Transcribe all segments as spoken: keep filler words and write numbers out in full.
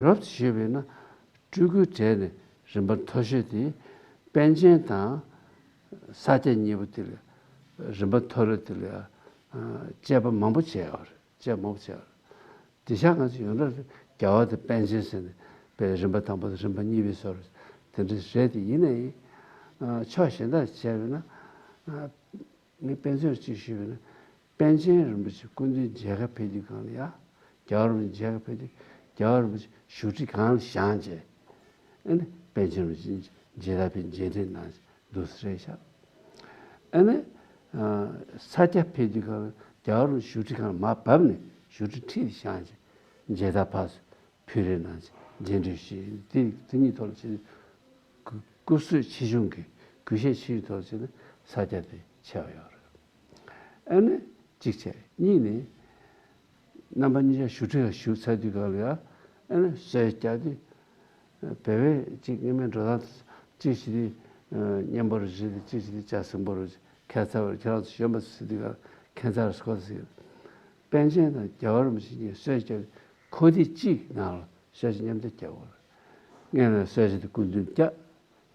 རབ་ཏུ་ཞུས་པས་ན། སྤྲུལ་སྐུའི་གྲས་ནས་རིམ་པ་མཐོ་ཤོས་དེ། པཎ་ཆེན་དང་ས་སྐྱ་གཉིས་པོ་དེ་ལ་རིམ་པ་མཐོ་རིས་དེ་ལ་དཔྱད་པ་མང་པོ་བྱས་ཡོད་རེད། དཔྱད་མང་པོ་བྱས་ཡོད་རེད། དེ་ཤ་ང་ཚོ་ཡོངས་གྲགས་རྒྱལ་བ་དང་པཎ་ཆེན་ཟེར་ནས་པའི་རིམ་པ་དང་པོ་དང་རིམ་པ་གཉིས་པའི་སོར་དེ་འདྲ་རེད་དེ། ཡིན་ནའི་ཕྱོགས་གཞན་དག་བྱས་པས་ན། ངས་དཔེ་མཚོན་གཅིག་ཞུས་པ་ཡིན་ན། པཎ་ཆེན་རིན་པོ་ཆེ་སྐུ་མདུན་མཇལ་ཁ་ཕེབས་དུས་སྒང་ལ་ཡ། རྒྱལ་བ་རིན་པོ་ཆེ་མཇལ་ཁ་ཕེབས་དུས་རྒྱལ་བ་རིན་པོ་ཆེ་བཞུགས་ཁྲི་སྒང་ལ་བཞེངས་བྱས། ཨ་ནི་པཎ་ཆེན་རིན་པོ་ཆེ་མཇལ་དར་ཕེབས་མཇལ་འཕྲད་གནང་འདུག་སེ་རེད་ཤག་ཨ་ནི་ས་སྐྱ་ཕེབས་དུས་སྒང་ལ་རྒྱལ་བ་རིན་པོ་ཆེ་བཞུགས་ཁྲི་སྒང་ལ་མར་བབས་ནས་བཞུགས་ཁྲི་འཁྲིས་ལ་བཞེངས་བྱས་མཇལ་དར་ཕབ་སོང་། ཕུལ་རེ་གནང་། རྗེས་འགྲོ་ཞེས་དེ་དེ་གཉིས་ཐོག་ལ་བྱས་ཏེ། སྐུ་སྐུ་བསོད་ཆེ་ཆུང་གི་གུས་ཞབས་ཆེ་ཆུང་ཐོག་ལ་བྱས་ན་ས་སྐྱ་དེ་ཆེ་བ་ཡོད་རེད། ཨ་ནི་གཅིག་བྱས། གཉིས་ནི། རྣམ་པ་གཉིས་ཆ་བཞུགས་ཁྲི་ལ་བཞུགས་ཚར་དུས་སྒང་ལ་ཡ། ཨ་ནི་གསོལ་རྒྱག་དུས། བེ་བེ་གཅིག་སྔ་མའི་འགྲོ་སྟངས་གཅིག་བྱས་ཏེ། སྙན་པོ་རུ་བྱས་ཏེ། གཅིག་བྱས་ཏེ་ལྕགས་སྲིན་པོ་རུ། ཁ་ཚ་བར་ཁྱེད་རང་ཚོ་གཞོན་པ་ཚོ་ཟེར་དུས་སྒང་ཁ་ཚ་རུ་སྐོར་ཟེར། པཎ་ཆེན་དང་རྒྱལ་བ་རིན་པོ་ཆེ་གཉིས་གསོལ་རྒྱག་ཁོ་དེ་གཅིག་ནང་ལ་གསོལ་ཇ་མཉམ་དུ་རྒྱག་དགོས། སྔོན་ལ་གསོལ་ཇ་དེ་སྐུ་མདུན་བརྒྱབ།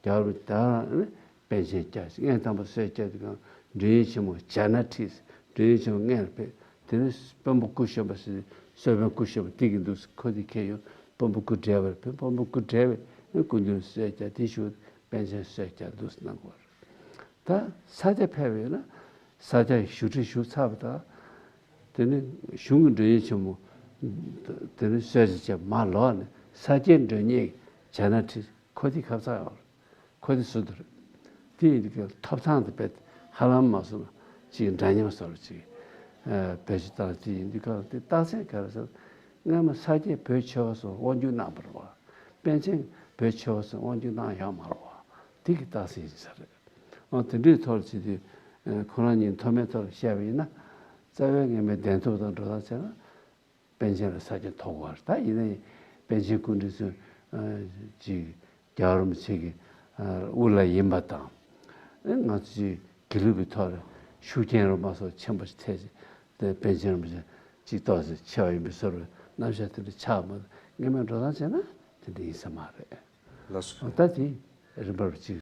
རྒྱལ་བ་རིན་པོ་ཆེ་ད་རང་ནི་པཎ་ཆེན་བརྒྱབ། སྔོན་དང་པོ་གསོལ་རྒྱག་དུས་སྒང་མགྲོན་གཡོག་ཆེན་མོ་ཇ་ནག་ཁྲིད། མགྲོན་གཡོག་ཆེན་མོ་སྔོན་ལ་ཕེབས། དེ་ནས་དཔོན་པོ་སྐུ་གཞོན་པ་ཟེར། གསོལ་དཔོན་སྐུ་གཞོན་པ་དེ་གི་འདུག་ཁོ་དེ་ཁྱེར་ཡོང་དཔོན་པོ་སྐུ་བགྲེས་པར་ཕེབས། དཔོན་པོ་སྐུ་བགྲེས་པས་ནི་སྐུ་མདུན་གསོལ་རྒྱག་དེ་བཞུགས། པཎ་ཆེན་གསོལ་རྒྱག་འདུག་གནང་དགོས། ད་ས་སྐྱ་ཕེབས་པ་ཡིན་ན། ས་སྐྱ་བཞུགས་ཁྲི་བཞུགས་ཚར་བ་དང་། དེ་ནས་གཞུང་གི་མགྲོན་གཡོག་ཆེན་མོ། དེ་ནས་གསོལ་ཇ་བྱས་མར་ལོག་ནས་ས་སྐྱའི་མགྲོན་གཉེར་གྱི་ཇ་ནག་ཁྲིད། ཁོ་དེ་ཁ་ཚ་ཡོད་རེད། ཁོ་དེ་སུ་དེ་རེད། དེ་ཡིན་དུས་ཀྱི་ཐོབ་ཐང་དེ་རྦད་ཧ་ལམ་མ་སོང་ན་ཅིག་འདྲ་མཉམ་བཟོ་འདྲ་ཅིག་བེད་སྤྱོད་བཏང་། དེ་ཡིན་དུས་ཀྱི་དེ་རྟགས་མཚན་ག་རེ་ཟེར། སྔ་མ་ས་སྐྱའི་བོད་ཆོས་པ་ཚོ་དབང་སྒྱུར་གནང་བ་རེད་བ། པཎ་ཆེན་བོད་ཆོས་པ་ཚོ་དབང་སྒྱུར་གནང་ཡོད་མ་རེད་བ། དེ་གི་རྟགས་མཚན་ཡིན་ས་རེད། ཨོ་དེ་འདྲའི་ཐོག་ལ་བྱས་དུས། ཁོ་རང་གཉིས་མཐོ་དམན་ཐོག་ལ་བཤད་པ་ཡིན་ན། རྩ་བའི་སྔ་མའི་གདན་ཐོབ་དང་འགྲོ་སྟངས་བྱས་ན། པཎ་ཆེན་ལ་ས་སྐྱ་ཐོབ་དགོས་རེད། ད་ཡིན་ན་ཡང་པཎ་ཆེན་སྐུ་ཕྲེང་ཚོས་ཅིག་རྒྱལ་བ་རིན་པོ་ཆེ་གི་དབུ་བླ་ཡིན་པ་དང་། ང་ཚོ་ཅིག་དགེ་ལུགས་ཀྱི་ཐོག་ལ་ཤུགས་རྐྱེན་རོ་མ་སོགས་ཆེན་པོ་ཞིག་ཐེབས་ཤིང་། དེ་པཎ་ཆེན་རིན་པོ་ཆེ་ཅིག་ཏོག་ཙམ་ཆེ་བ་ཡིན་པའི་བཟོ་འདྲ་རྣམ་གཞག་དེ་འདྲ་ཆགས་མ། སྔ་མའི་འགྲོ་སྟངས་བྱས་ན་དེ་འདྲ་ཡིན་ས་མ་རེད། ལགས་སོ། ད་དེ་རིམ་པར་ཅིག